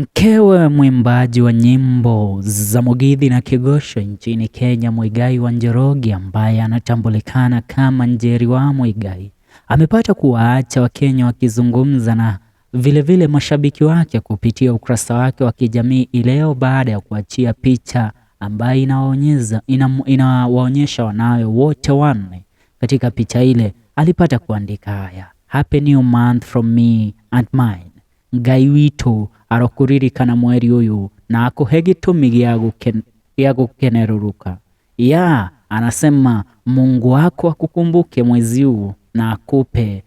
Mkewe mwimbaji wa nyimbo za Mugithi na Kigosho nchini Kenya, Muigai wa Njoroge ambaye anatambulikana kama Njeri wa Muigai amepata kuwaacha Wakenya wakizungumza na vilevile mashabiki wake kupitia ukurasa wake wa kijamii ileo baada ya kuachia picha ambayo inawaonyesha wanawe wote wanne. Katika picha ile alipata kuandika haya: "Happy new month from me and mine. Ngai witũ arokuririkana mweri ũyũ na akũhe gĩtũmi gĩa gũkenerũrũka." Ya, anasema Mungu wako akukumbuke mwezi huu na akupe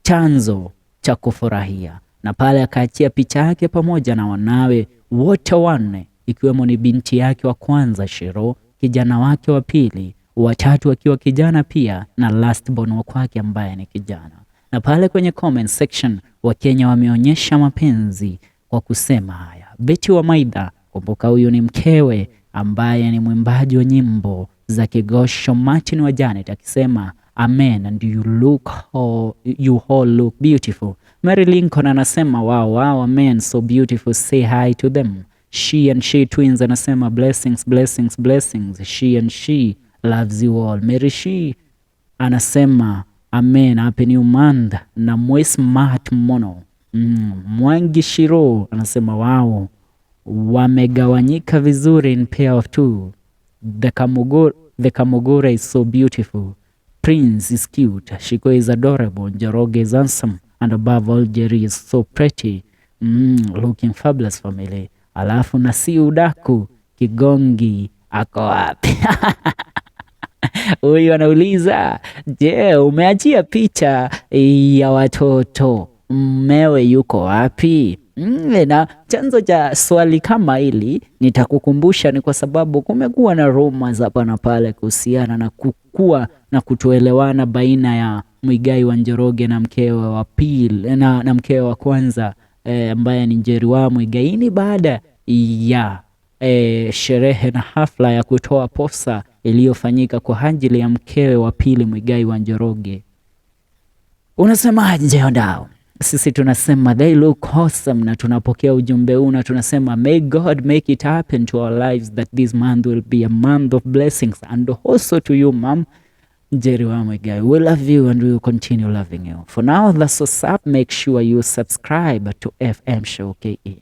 chanzo cha kufurahia. Na pale akaachia picha yake pamoja na wanawe wote wanne, ikiwemo ni binti yake wa kwanza Shiro, kijana wake wa pili, watatu akiwa kijana pia, na last born wa kwake ambaye ni kijana. Na pale kwenye comment section Wakenya wameonyesha mapenzi kwa kusema haya. Betty wa Maidha, kumbuka huyu ni mkewe ambaye ni mwimbaji wa nyimbo za Kigosho Martin wa Janet akisema, "Amen and you all look beautiful." Mary Lincoln anasema, Wow, amen, so beautiful, say hi to them." She and She Twins anasema, "Blessings, blessings, blessings. She and She loves you all." Mary She anasema, "Amen, happy new month na mwe smart mono." Mwangi Shiro anasema, "Wow, wamegawanyika vizuri in pair of two. The Kamugure is so beautiful. Prince is cute. Shiko is adorable. Njoroge is handsome. And above all, Jerry is so pretty. Looking fabulous family." Alafu na si udaku, Kigongi ako wapi? Huyu anauliza, je, umeachia picha ya watoto, mmewe yuko wapi? Na chanzo cha swali kama hili nitakukumbusha ni kwa sababu kumekuwa na rumors hapa na pale kuhusiana na kukua na kutoelewana baina ya Muigai wa Njoroge na mkewe wa pili na mkewe wa kwanza ambaye ni Njeri wa Muigai. Ni baada ya sherehe na hafla ya kutoa posa iliyofanyika kwa ajili ya mkewe wa pili Muigai wa Njoroge. Unasemaje wadau? Sisi tunasema they look awesome, na tunapokea ujumbe huu na tunasema may God make it happen to our lives that this month will be a month of blessings and also to you, mom Njeri wa Muigai. We love you and we will continue loving you. For now, that's what's up. Make sure you subscribe to FM Show KE.